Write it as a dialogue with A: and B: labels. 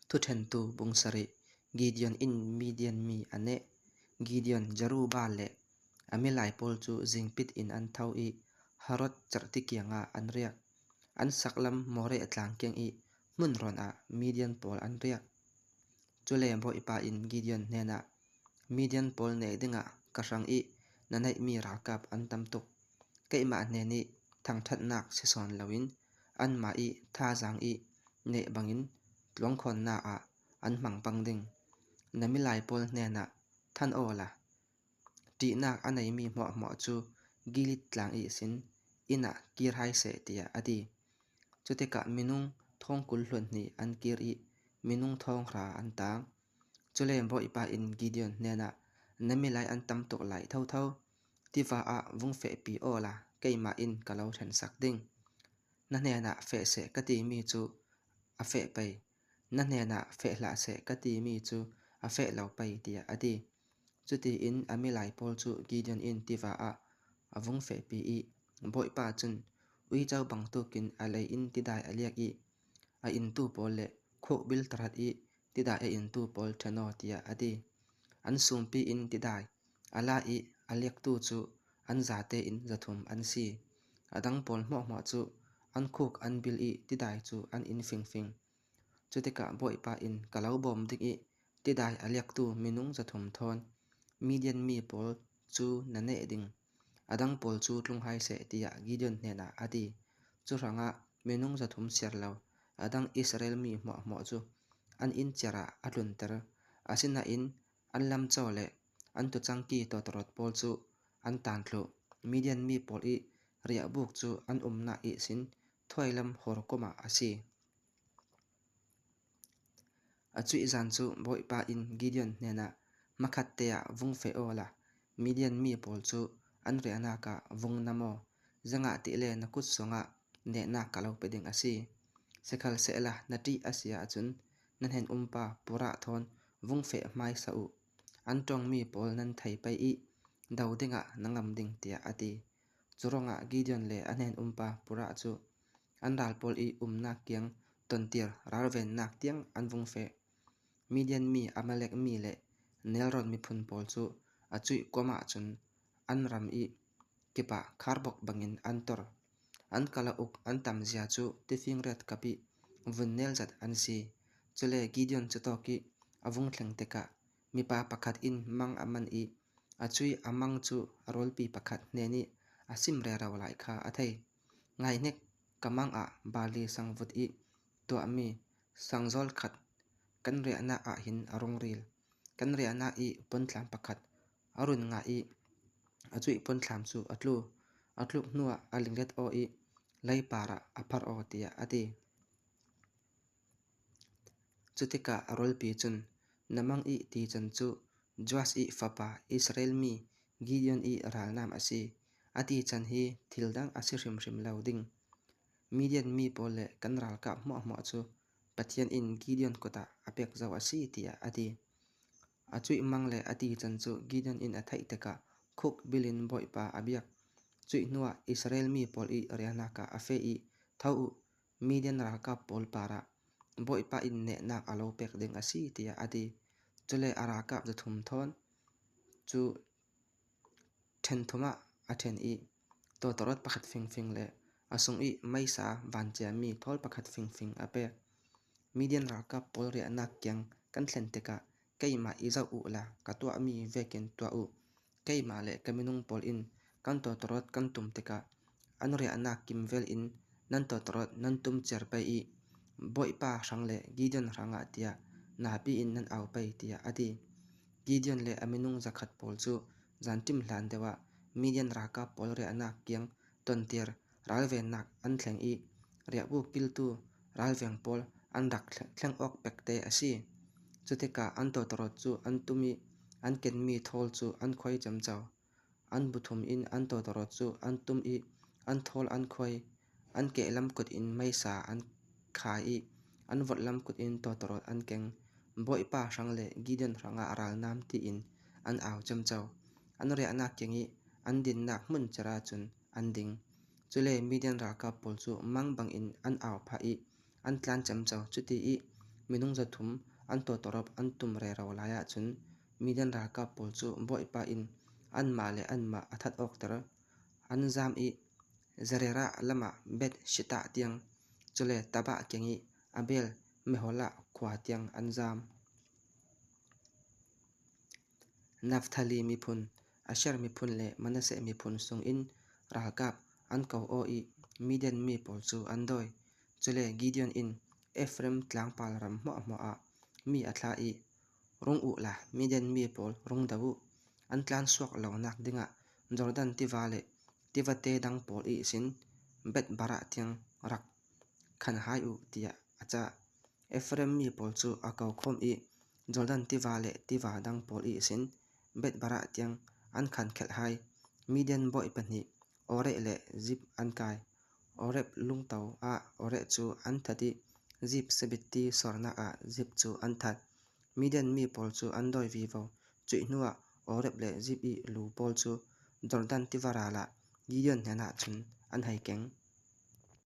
A: Thuṭhentu bung sarih Gideon in Midian mi a neh. Gideon, Jerubbaal le a milai pawl cu zingpit in an tho i Harod cerhti kiangah an riak. An saklam Moreh tlang kiang i hmunrawn ah Midian pawl an riak. Cule Bawipa in Gideon hnenah, Midian pawl neh dingah ka hrang i na neihmi ralkap an tam tuk. Keimah hnen i thangṭhatnak si sawn loin anmah i thazaang i neh bangin tluangkhawnnak ah an hmang pang ding. Na milai pawl hnenah than aw la, ṭihnak a neimi hmuahhmuah cu Gilead tlang ihsin inn ah kir hai seh tiah a ti. Cutikah minung thong 20 hluan hnih an kir i minung thong hra an taang. Cule Bawipa in Gideon hnenah, Na milai an tam tuk lai thotho. Tiva ah vung fehpi aw la keimah in ka lo ṭhensak ding. Na hnenah feh seh ka timi cu a feh pei, na hnenah feh hlah seh ka timi cu a feh lo pei, tiah a ti. Cutiin a milai pawl cu Gideon in tiva ah a vung fehpi i Bawipa cun uico bantukin a lei in tidai a liak i a inntu pawl le khukbil tarat i tidai a intu pawl ṭhen aw tiah a ti. An sumpi in tidai a la i a liaktu cu an zate in 300 an si. A dang pawl hmuahhmuah cu an khuk an bil i tidai cu an in fingfing. Cutikah Bawipa in ka lo bawm ding i tidai a liaktu minung 300 thawn Midian mi pawl cu na neh ding. A dang pawl cu tlung hai seh tiah Gideon hnenah a ti. Cu hrangah minung 300 siar lo a dang Israel mi hmuahhmuah cu an inn cer ah a tlunter. Asinain an lamcaw le an tucangki tawtawrawt pawl cu an taan thlu. Midian mi pawl i riahbuk cu an umnak ihsin thuailam hawrkum ah a si. A cuih zan cu Bawipa in Gideon hnenah hmakhatte ah vung feh aw la, Midian mi pawl cu an riahnak ah vung nam aw, zeingahtiah le na kut sungah nehnak ka lo pe ding a si. Sikhalsehla na ṭih a si ahcun na hnen-umpa purah thawn vung feh hmaisa u. An ṭongmi pawl nan thei pei i do dingah na ngam ding tiah a ti. Curuangah Gideon le a hnen-umpa purah cu an ral pawl i umnak kiang tontir ralvennak tiang an vung feh. Midian mi, Amalek mi le nelrawn miphun pawl cu a cuih kuam ahcun an ram i kipah kharbok bangin an tor. An kalauk an tam zia cu tifingriat kap i vunnel zat an si. Cule Gideon cu tawk i a vung thleng tikah mipa pakhat in mang a man i a cui a mang cu a rawlpi pakhat hnen i a sim rero lai kha a thei. Ngaihnik ka mang ah barli sangvut i tuahmi sangzawl khat kan riahnak ah hin a rung ril. Kan riahnak i puanthlam pakhat a run ngah i a cuih puanthlam cu a tlu. A tluk hnuah a linglet aw i leipar ah a pharh aw tiah a ti. Cutikah a rawlpi cun, Na mang i ti can cu Joash i fapa Israel mi Gideon i ralnam a si. A ti can hi thil dang a si hrimhrim lo ding. Midian mi pawl le kan ralkap hmuahhmuah cu Pathian in Gideon kut ah a pek zau a si tiah a ti. A cuih mang le a ti can cu Gideon in a theih tikah khuk bil in Bawipa a biak. Cuih hnuah Israel mi pawl i riahnak ah a feh i, Tho u, Midian ralkap pawl par ah Bawipa in nehnak a lo pek ding a si tiah a ti. Cule a ralkap 300 thawn cu ṭhen thum ah a ṭhen i tawtawrawt pakhat fingfing le a sung i meisa van ciami thawl pakhat fingfing a pek. Midian ralkap pawl riahnak kiang kan thlen tikah keimah i zoh u la ka tuahmi vekin tuah u. Keimah le ka minung pawl in kan tawtawrawt kan tum tikah an riahnak kim vel in nan tawtawrawt nan tum cer pei i Bawipa hrang le Gideon hrangah tiah napi in nan au pei tiah a ti. Gideon le a minung 100 pawl cu zanṭim hlan deuh ah Midian ralkap pawl riahnak kiang tontir ralvennak an thleng i riahbuk kiltu ralveng pawl an rak thleng awk pekte a si. Cutikah an tawtawrawt cu an tum i an kenmi thawl cu an khuai camco. An bu thum in an tawtawrawt cu an tum i an thawl an khuai. An kehlam kut in meisa an khai i an vorhlam kut in tawtawrawt an keng. Bawipa hrang le Gideon hrangah ralnam tiin an au camco. An riahnak kiang i an dinnak hmun cer ahcun an ding. Cule Midian ralkap pawl cu mang bangin an au phah i an tlan camco. Cuti i Minung 300 an tawtawrawp an tum rero lai ahcun Midian ralkap pawl cu Bawipa in anmah le anmah a that awkter. An zam i Zererah lam ah Beth Shittah tiang, cule Tabah kiang i Abel Meholah khua tiang an zam. Naftali miphun, Asher miphun le Manasseh miphun sungin ralkap an ko aw i Midian mi pawl cu an dawi. Cule Gideon in Efraim tlangpal ram hmuahhmuah ah mi a thlah i, Rung u law Midian mi pawl rung doh u. An tlansuak lonak dingah Jordan tiva le tivate dang pawl ihsin Beth-barah tiang rak khan hai u, tiah a cah. Efraim mi pawl cu a ko khawm i Jordan tiva le tiva dang pawl ihsin Beth-barah tiang an khan khelhhai. Midian bawi pahnih Oreh le Zip an kai. Oreb lungto ah Oreh cu an that i Zip sabitti sornak ah Zip cu an that. Midian mi pawl cu an dawi vivo. Cuih hnuah Oreb le Zip i lu pawl cu Jordan tiva ral ah Gideon hnenah cun an hei keng.